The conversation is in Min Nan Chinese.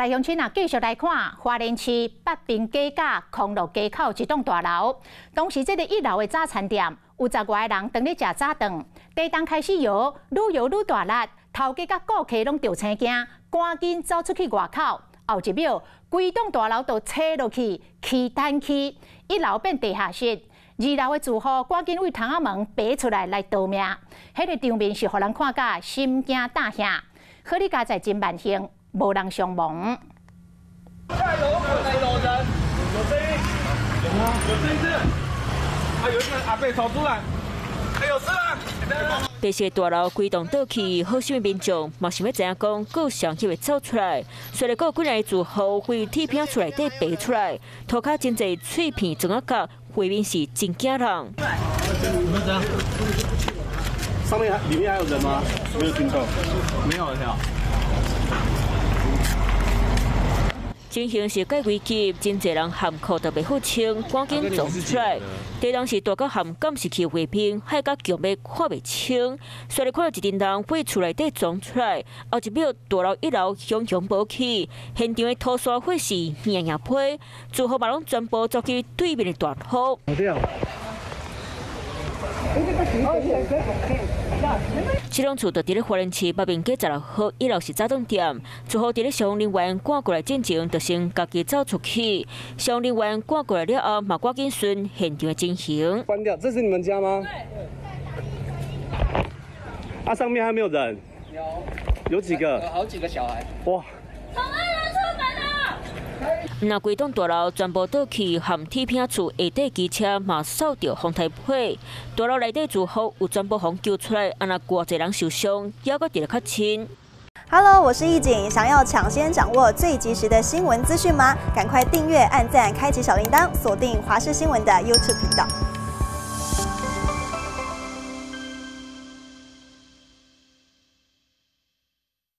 來鄉親啊，繼續來看花蓮市北爿街甲康樂街口一棟大樓。當時這个一樓的早餐店有十外个人當咧食早頓，地動開始搖，愈搖愈大力，頭家佮顧客攏著青驚，趕緊走出去外口。後一秒，規棟大樓都切落去，起彈起，一樓變地下室，二樓的住戶趕緊對窗仔門爬出來來逃命。彼个場面是予人看甲心驚膽嚇。好佳哉真萬幸，無人傷亡。下樓可能有人，有聲音，有嗎？有聲音，啊，有一個阿伯走出來，有事啊！白色大樓規棟倒去，好心的民眾嘛想欲知影講，閣有誰會走出來。雖然閣有幾个住戶對鐵片厝內底爬出來，塗跤真濟碎片撞仔角，畫面是真驚人。上面裡面還有人嗎？沒有聽到，沒有聽到。情形是較危急，真濟人喊哭都袂好清，趕緊衝出來。地動是大甲含監視器畫面，海甲強欲看袂清。雖然看到一陣人對厝內底衝出來，後一秒大樓一樓熊熊無起，現場的塗沙火勢贏贏飛，住戶嘛攏全部走去對面的大樓。這棟厝就佇咧花蓮市北爿街16號一樓是早頓店，住戶佇咧消防人員趕過來進前，就先家己走出去。消防人員趕過來了後，嘛趕緊巡現場的情形。關掉，這是你們家嗎？啊，上面還沒有人。有。有幾個？有好幾個小孩。哇！從二樓出門的。若規棟大樓全部倒去，含鐵片厝下底機車嘛掃著風颱皮。大樓內底住戶有全部予救出來，啊若偌濟人受傷，猶閣佇咧較深。 Hello，我是易景，想要搶先掌握最及時的新聞資訊嗎？趕快訂閱、按讚、開啟小鈴鐺，鎖定華視新聞的 YouTube 頻道。